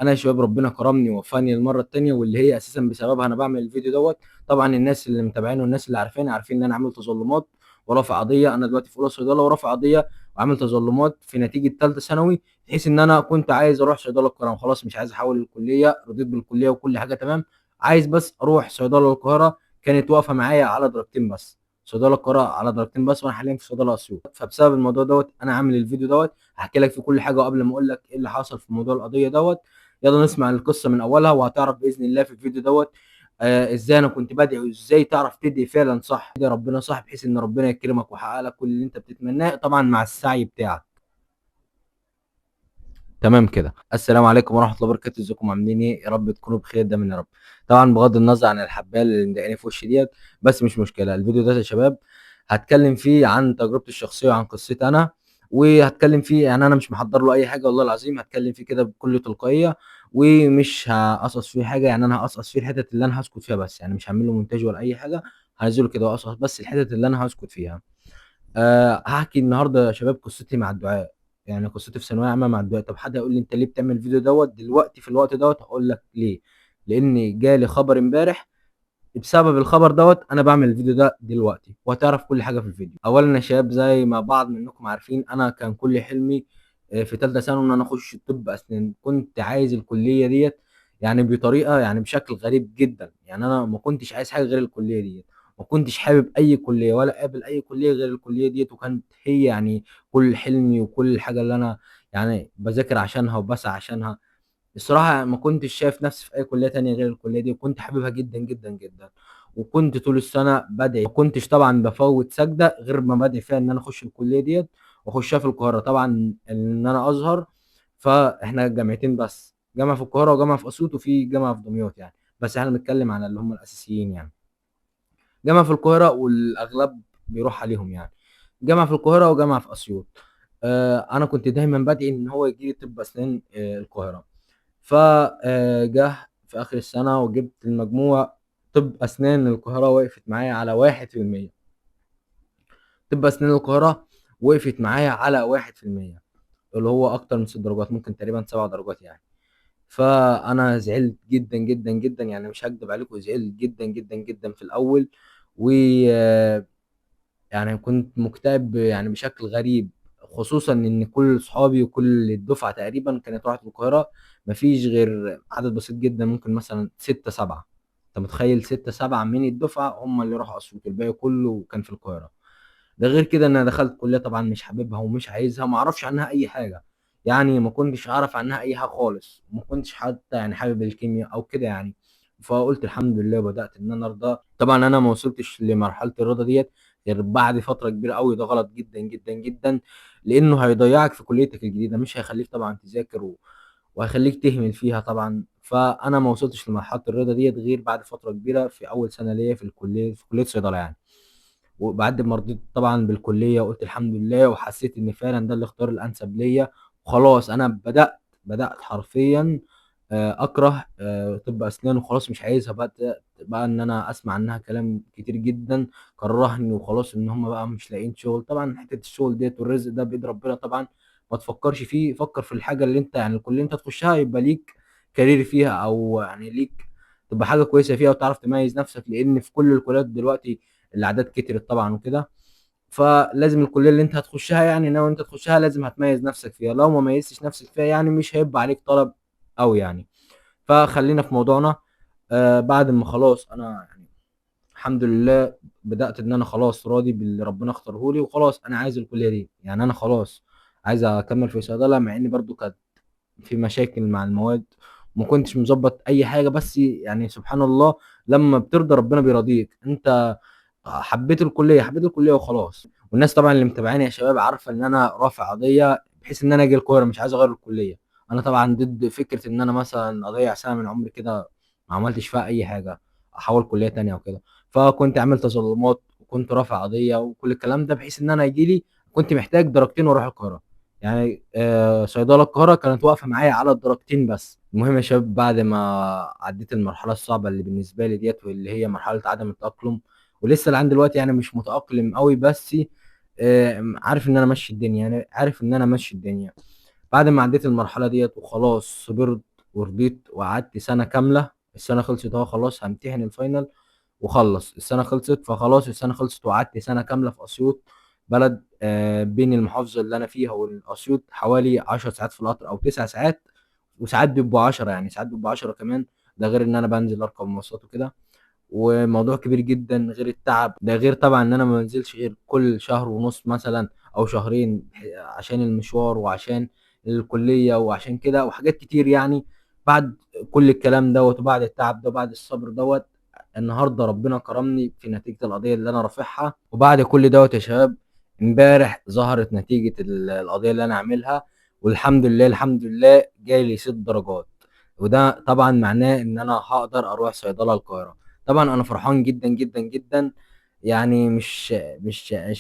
انا يا شباب ربنا كرمني ووفقني المرة الثانية، واللي هي اساسا بسببها انا بعمل الفيديو دوت. طبعا الناس اللي متابعيني والناس اللي عارفاني عارفين ان انا عامل تظلمات ورافع قضية. انا دلوقتي في اولى صيدلة ورافع قضية وعامل تظلمات في نتيجة ثالثة ثانوي، بحيث ان انا كنت عايز اروح صيدلة القاهرة، خلاص مش عايز احول الكلية، رضيت بالكلية وكل حاجة تمام، عايز بس اروح صيدلة القاهرة. كانت واقفة معايا على درجتين بس، صيدلة القاهرة على درجتين بس، وانا حاليا في صيدلة اسيوط. فبسبب الموضوع دوت انا عامل الفيديو دوت، هحكي لك في كل حاجة. وقبل ما اقول لك ايه اللي حصل في موضوع القضية دوت، يلا نسمع القصة من اولها، وهتعرف باذن الله في الفيديو دوت ازاي انا كنت بدعي، وازاي تعرف تدعي فعلا صح، تدعي ربنا صح، بحيث ان ربنا يكرمك ويحقق لك كل اللي انت بتتمناه، طبعا مع السعي بتاعك. تمام كده. السلام عليكم ورحمة الله وبركاته، ازيكم عاملين ايه؟ يا رب تكونوا بخير دايما يا رب. طبعا بغض النظر عن الحبايه اللي مضايقاني في وشي ديت، بس مش مشكلة. الفيديو ده يا شباب هتكلم فيه عن تجربتي الشخصية وعن قصتي انا، وهتكلم فيه يعني انا مش محضر له اي حاجة والله العظيم، هتكلم فيه كده بكل تلقائية ومش هقصص فيه حاجة. يعني انا هقصص فيه الحتت اللي انا هسكت فيها بس، يعني مش هعمل له مونتاج ولا اي حاجة، هنزله كده واقصص بس الحتت اللي انا هسكت فيها. هحكي النهارده يا شباب قصتي مع الدعاء، يعني قصتي في ثانوية عامة مع الدعاء. طب حد هيقول لي انت ليه بتعمل الفيديو دوت دلوقتي في الوقت دوت؟ هقول لك ليه، لان جالي خبر امبارح، بسبب الخبر دوت انا بعمل الفيديو ده دلوقتي، وهتعرف كل حاجة في الفيديو. اولا يا شباب زي ما بعض منكم عارفين، انا كان كل حلمي في ثالثة ثانوي ان انا اخش طب اسنان. كنت عايز الكلية ديت يعني بطريقة، يعني بشكل غريب جدا، يعني انا ما كنتش عايز حاجة غير الكلية ديت، ما كنتش حابب اي كليه ولا قابل اي كليه غير الكلية ديت، وكانت هي يعني كل حلمي وكل الحاجة اللي انا يعني بذاكر عشانها وبسعى عشانها. الصراحة ما كنتش شايف نفسي في اي كليه تانية غير الكلية دي، وكنت حاببها جدا جدا جدا، وكنت طول السنة بدعي، ما كنتش طبعا بفوت سجدة غير ما بدعي فيها ان انا اخش الكلية ديت واخشها في القاهرة. طبعا ان انا ازهر، فاحنا جامعتين بس، جامعه في القاهرة وجامعة في اسيوط، وفي جامعه في دمياط يعني، بس احنا بنتكلم على اللي هم الاساسيين يعني. جامعه في القاهرة والاغلب بيروح عليهم يعني، جامعه في القاهرة وجامعة في اسيوط. انا كنت دايما بدعي ان هو يجي لي طب اسنان القاهرة. فجه في اخر السنة وجبت المجموع، طب اسنان القاهرة وقفت معايا على 1%. طب اسنان القاهرة وقفت معايا على 1%، اللي هو اكتر من 6 درجات، ممكن تقريبا 7 درجات يعني. فانا زعلت جدا جدا جدا، يعني مش هكدب عليكم، زعلت جدا جدا جدا في الاول، و يعني كنت مكتئب يعني بشكل غريب، خصوصا ان كل صحابي وكل الدفعة تقريبا كانت راحت القاهرة، مفيش غير عدد بسيط جدا، ممكن مثلا 6 7. انت متخيل 6 7 من الدفعة هم اللي راحوا اسيوط، الباقي كله كان في القاهرة. ده غير كده ان انا دخلت كليه طبعا مش حاببها ومش عايزها، وما اعرفش عنها اي حاجة، يعني ما كنتش اعرف عنها اي حاجة خالص، ما كنتش حتى يعني حابب الكيمياء او كده يعني. فقلت الحمد لله، وبدات ان انا ارضى. طبعا انا ما وصلتش لمرحلة الرضا ديت غير بعد فترة كبيرة قوي، ده غلط جدا جدا جدا، لانه هيضيعك في كليتك الجديدة، مش هيخليك طبعا تذاكر وهيخليك تهمل فيها طبعا. فانا ما وصلتش لمرحلة الرضا ديت غير بعد فترة كبيرة في اول سنة ليا في الكلية، في كليه صيدلة يعني. وبعد ما رضيت طبعا بالكلية وقلت الحمد لله، وحسيت ان فعلا ده الاختيار الانسب ليا، وخلاص انا بدات حرفيا اكره طب اسنان، وخلاص مش عايزها. بدات بقى ان انا اسمع عنها كلام كتير جدا كرهني، وخلاص ان هم بقى مش لاقيين شغل. طبعا حتة الشغل ديت والرزق ده بايد ربنا، طبعا ما تفكرش فيه، فكر في الحاجة اللي انت يعني الكلية اللي انت تخشها يبقى ليك كارير فيها، او يعني ليك تبقى حاجة كويسة فيها وتعرف تميز نفسك، لان في كل الكليات دلوقتي الاعداد كترت طبعا وكده. فلازم الكلية اللي انت هتخشها، يعني ناوي انت تخشها، لازم هتميز نفسك فيها، لو ما ميزتش نفسك فيها يعني مش هيبقى عليك طلب قوي يعني. فخلينا في موضوعنا. بعد ما خلاص انا يعني الحمد لله بدات ان انا خلاص راضي باللي ربنا اختاره لي، وخلاص انا عايز الكلية دي، يعني انا خلاص عايز اكمل في صيدلة، مع اني برضو كانت في مشاكل مع المواد وما كنتش مظبط اي حاجة، بس يعني سبحان الله لما بترضى ربنا بيرضيك. انت حبيت الكلية، حبيت الكلية وخلاص. والناس طبعا اللي متابعاني يا شباب عارفه ان انا رافع قضية بحيث ان انا اجي القاهرة، مش عايز اغير الكلية. انا طبعا ضد فكرة ان انا مثلا اضيع سنة من عمري كده ما عملتش فيها اي حاجة، احول كليه تانية وكده. فكنت عامل تظلمات وكنت رافع قضية وكل الكلام ده، بحيث ان انا يجي لي، كنت محتاج درجتين واروح القاهرة يعني. صيدلة القاهرة كانت واقفة معايا على الدرجتين بس. المهم يا شباب بعد ما عديت المرحلة الصعبة اللي بالنسبة لي ديت، واللي هي مرحلة عدم التاقلم، ولسه لعند دلوقتي يعني مش متاقلم قوي، بس عارف ان انا ماشي الدنيا، يعني عارف ان انا ماشي الدنيا. بعد ما عديت المرحلة ديت وخلاص صبرت ورضيت وقعدت سنة كاملة. السنة خلصت اهو، خلاص همتحن ال final وخلص، السنة خلصت، فخلاص السنة خلصت وقعدت سنة كاملة في اسيوط، بلد بين المحافظة اللي انا فيها والاسيوط حوالي 10 ساعات في القطر او 9 ساعات، وساعات بيبقوا 10، يعني ساعات بيبقوا 10 كمان، ده غير ان انا بنزل اركب مواصلات وكده، وموضوع كبير جدا غير التعب ده، غير طبعا ان انا ما بنزلش غير كل شهر ونص مثلا او شهرين عشان المشوار وعشان الكلية وعشان كده وحاجات كتير. يعني بعد كل الكلام دوت وبعد التعب ده وبعد الصبر دوت، النهارده ربنا كرمني في نتيجة القضية اللي انا رافعها. وبعد كل دوت يا شباب، امبارح ظهرت نتيجة القضية اللي انا عاملها، والحمد لله الحمد لله جالي 6 درجات، وده طبعا معناه ان انا هقدر اروح صيدلة القاهرة. طبعا انا فرحان جدا جدا جدا، يعني مش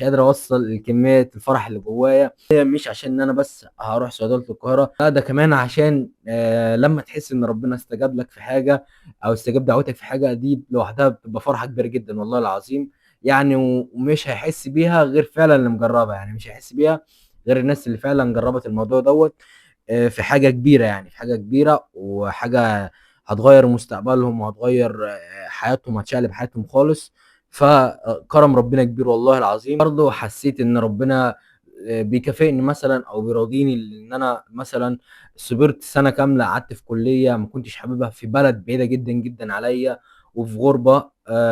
قادر اوصل كمية الفرح اللي جوايا، مش عشان ان انا بس هروح صيدلة القاهرة، لا ده كمان عشان لما تحس ان ربنا استجاب لك في حاجة او استجاب دعوتك في حاجة، دي لوحدها بتبقى فرحه كبيرة جدا والله العظيم. يعني ومش هيحس بيها غير فعلا اللي مجربها، يعني مش هيحس بيها غير الناس اللي فعلا جربت الموضوع دوت، في حاجة كبيرة، يعني في حاجة كبيرة وحاجه هتغير مستقبلهم وهتغير حياتهم، هتشقلب حياتهم خالص. فكرم ربنا كبير والله العظيم. برضه حسيت ان ربنا بيكافئني مثلا او بيراضيني ان انا مثلا صبرت سنة كاملة، قعدت في كليه ما كنتش حاببها، في بلد بعيدة جدا جدا عليا وفي غربه،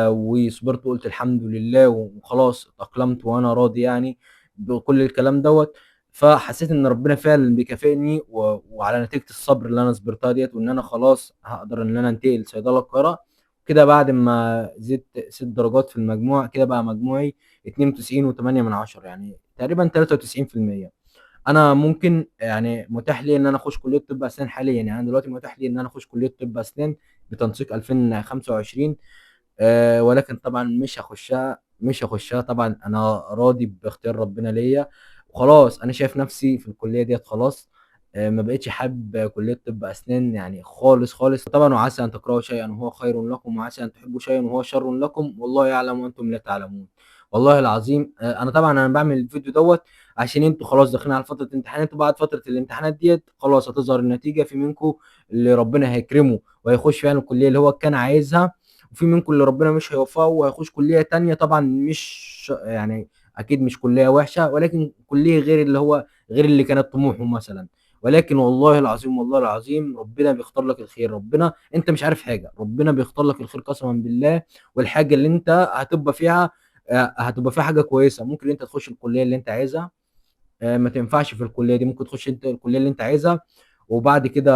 وصبرت وقلت الحمد لله وخلاص اتاقلمت وانا راضي يعني بكل الكلام دوت. فحسيت ان ربنا فعلا بيكافئني وعلى نتيجة الصبر اللي انا صبرتها ديت، وان انا خلاص هقدر ان انا انتقل لصيدله القاهرة كده. بعد ما زدت 6 درجات في المجموع كده بقى مجموعي 92.8، يعني تقريبا 93%. انا ممكن يعني متاح لي ان انا اخش كليه طب اسنان حاليا، يعني انا دلوقتي متاح لي ان انا اخش كليه طب اسنان بتنسيق 2025، ولكن طبعا مش هخشها طبعا. انا راضي باختيار ربنا ليا وخلاص، انا شايف نفسي في الكلية ديت خلاص، ما بقتش حابب كليه طب اسنان يعني خالص خالص. طبعا وعسى ان تكرهوا شيئا وهو خير لكم، وعسى ان تحبوا شيئا وهو شر لكم، والله يعلم وانتم لا تعلمون. والله العظيم، انا طبعا بعمل الفيديو دوت عشان انتوا خلاص داخلين على فترة امتحانات، وبعد فترة الامتحانات ديت خلاص هتظهر النتيجة. في منكم اللي ربنا هيكرمه وهيخش فعلا الكلية اللي هو كان عايزها، وفي منكم اللي ربنا مش هيوفقه وهيخش كليه تانية، طبعا مش يعني اكيد مش كليه وحشة، ولكن كليه غير اللي هو غير اللي كانت طموحه مثلا. ولكن والله العظيم والله العظيم ربنا بيختار لك الخير، ربنا انت مش عارف حاجة، ربنا بيختار لك الخير قسما بالله. والحاجة اللي انت هتبقى فيها، هتبقى فيها حاجة كويسة. ممكن انت تخش الكلية اللي انت عايزها، ما تنفعش في الكلية دي، ممكن تخش انت الكلية اللي انت عايزها وبعد كده،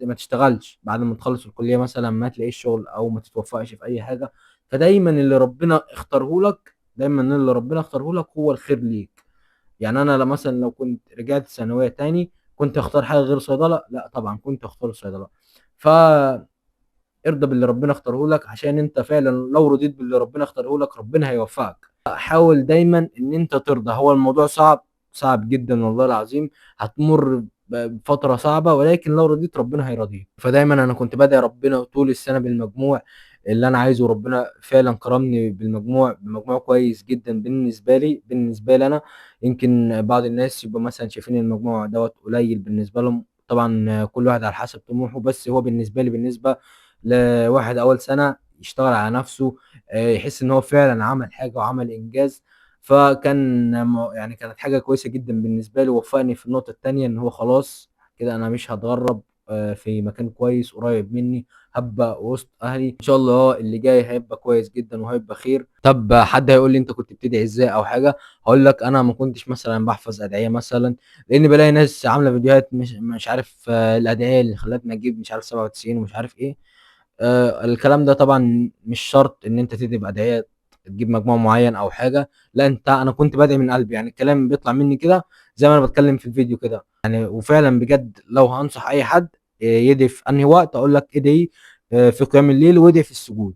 ما تشتغلش بعد ما تخلص الكلية مثلا، ما تلاقيش شغل او ما تتوفقش في اي حاجة. فدايما اللي ربنا اختاره لك، دايما اللي ربنا اختاره لك هو الخير ليك. يعني انا مثلا لو كنت رجعت ثانوية تاني كنت اختار حاجة غير صيدلة؟ لا طبعا كنت اختار صيدلة. ف ارضى باللي ربنا اختاره لك، عشان انت فعلا لو رضيت باللي ربنا اختاره لك ربنا هيوفقك. حاول دايما ان انت ترضى. هو الموضوع صعب، صعب جدا والله العظيم، هتمر بفترة صعبة، ولكن لو رضيت ربنا هيرضيك. فدايما انا كنت بدعي ربنا طول السنة بالمجموع اللي انا عايزه، وربنا فعلا كرمني بمجموع كويس جدا بالنسبة لي. بالنسبة لي انا يمكن بعض الناس يبقوا مثلا شايفين المجموع دوت قليل بالنسبة لهم، طبعا كل واحد على حسب طموحه، بس هو بالنسبة لي، بالنسبة لواحد اول سنة يشتغل على نفسه، يحس ان هو فعلا عمل حاجة وعمل انجاز، فكان يعني كانت حاجة كويسة جدا بالنسبة لي. ووفقني في النقطة التانية ان هو خلاص كده انا مش هتغرب، في مكان كويس قريب مني، هبقى وسط اهلي ان شاء الله. اللي جاي هيبقى كويس جدا وهيبقى خير. طب حد هيقول لي انت كنت بتدعي ازاي او حاجة، هقول لك انا ما كنتش مثلا بحفظ ادعية مثلا، لان بلاقي ناس عامله فيديوهات مش عارف، الادعية اللي خلتنا اجيب مش عارف 97 ومش عارف ايه. الكلام ده طبعا مش شرط ان انت تدعي بادعيه تجيب مجموع معين او حاجة، لا انا كنت بادعي من قلبي، يعني الكلام بيطلع مني كده زي ما انا بتكلم في الفيديو كده يعني. وفعلا بجد لو هنصح اي حد، يدعي في انهي وقت، اقول لك ادعي، في قيام الليل وادعي في السجود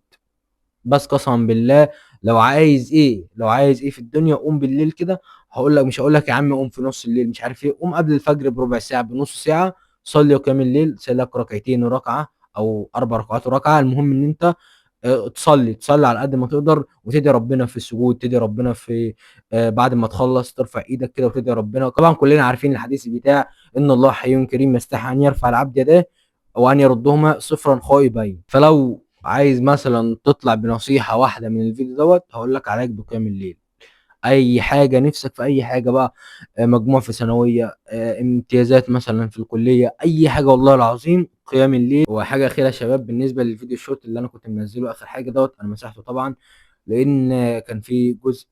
بس. قسما بالله لو عايز ايه، لو عايز ايه في الدنيا قوم بالليل كده. هقول لك، مش هقول لك يا عم قوم في نص الليل مش عارف ايه، قوم قبل الفجر بربع ساعة بنص ساعة، صلي قيام الليل، صلي لك ركعتين وركعة او 4 ركعات وركعة. المهم ان انت، تصلي على قد ما تقدر، وتدعي ربنا في السجود، تدعي ربنا في، بعد ما تخلص ترفع ايدك كده وتدعي ربنا. طبعا كلنا عارفين الحديث بتاع ان الله حي كريم يستحي ان يرفع العبد يداه وأن يردهما صفرا خائبين. فلو عايز مثلا تطلع بنصيحة واحدة من الفيديو دوت، هقول لك عليك بقيام الليل. اي حاجة نفسك في اي حاجة بقى، مجموع في ثانوية، امتيازات مثلا في الكلية، اي حاجة والله العظيم قيام الليل. وحاجه اخيرة يا شباب، بالنسبة للفيديو الشورت اللي انا كنت منزله اخر حاجة دوت، انا مسحته طبعا لان كان في جزء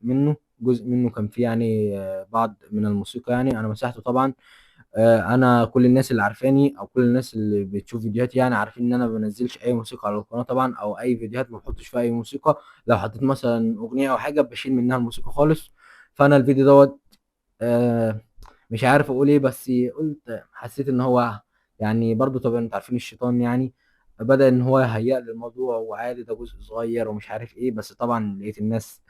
منه كان في يعني بعض من الموسيقى، يعني انا مسحته طبعا. انا كل الناس اللي عارفاني او كل الناس اللي بتشوف فيديوهاتي يعني عارفين ان انا ما بنزلش اي موسيقى على القناة طبعا، او اي فيديوهات ما بحطش فيها اي موسيقى. لو حطيت مثلا اغنية او حاجة بشيل منها الموسيقى خالص. فانا الفيديو دوت مش عارف اقول ايه، بس قلت حسيت ان هو يعني برضو طبعا انتوا عارفين الشيطان يعني بدأ ان هو يهيأ لي الموضوع، وعادي ده جزء صغير ومش عارف ايه. بس طبعا لقيت الناس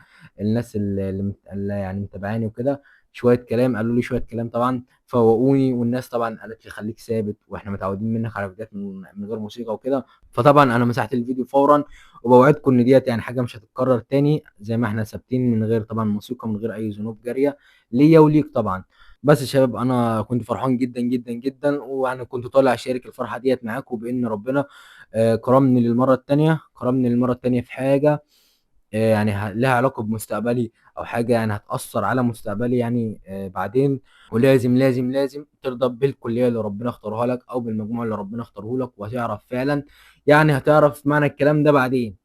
اللي يعني متابعاني وكده شوية كلام، قالوا لي شوية كلام طبعا فوقوني، والناس طبعا قالت لي خليك ثابت واحنا متعودين منك على فيديوهات من غير موسيقى وكده. فطبعا انا مسحت الفيديو فورا، وبوعدكم ان ديت يعني حاجة مش هتتكرر تاني، زي ما احنا ثابتين من غير طبعا موسيقى، من غير اي ذنوب جارية ليا وليك طبعا. بس يا شباب انا كنت فرحان جدا جدا جدا، ويعني كنت طالع اشارك الفرحة ديت معاكم بان ربنا كرمني للمرة التانية، كرمني للمرة التانية في حاجة يعني لها علاقة بمستقبلي، او حاجة يعني هتاثر على مستقبلي يعني بعدين. ولازم لازم لازم ترضى بالكلية اللي ربنا اختارها لك، او بالمجموع اللي ربنا اختاره لك، وهتعرف فعلا يعني هتعرف معنى الكلام ده بعدين،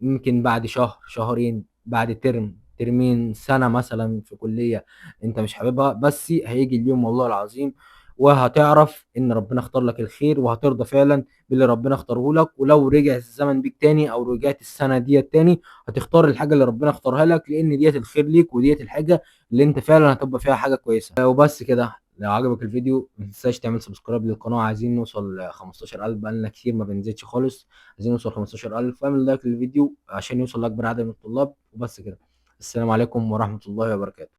يمكن بعد شهر شهرين، بعد ترم ترمين، سنة مثلا في كليه انت مش حاببها، بس هيجي اليوم والله العظيم وهتعرف ان ربنا اختار لك الخير، وهترضى فعلا باللي ربنا اختاره لك. ولو رجع الزمن بيك تاني او رجعت السنة ديت تاني، هتختار الحاجة اللي ربنا اختارها لك، لان ديت الخير ليك، وديت الحاجة اللي انت فعلا هتبقى فيها حاجة كويسة. وبس كده، لو عجبك الفيديو ما تنساش تعمل subscribe للقناة، عايزين نوصل 15000، بقالنا كتير ما بنزيدش خالص، عايزين نوصل 15000. واعمل like للفيديو عشان يوصل لاكبر عدد من الطلاب. وبس كده، السلام عليكم ورحمة الله وبركاته.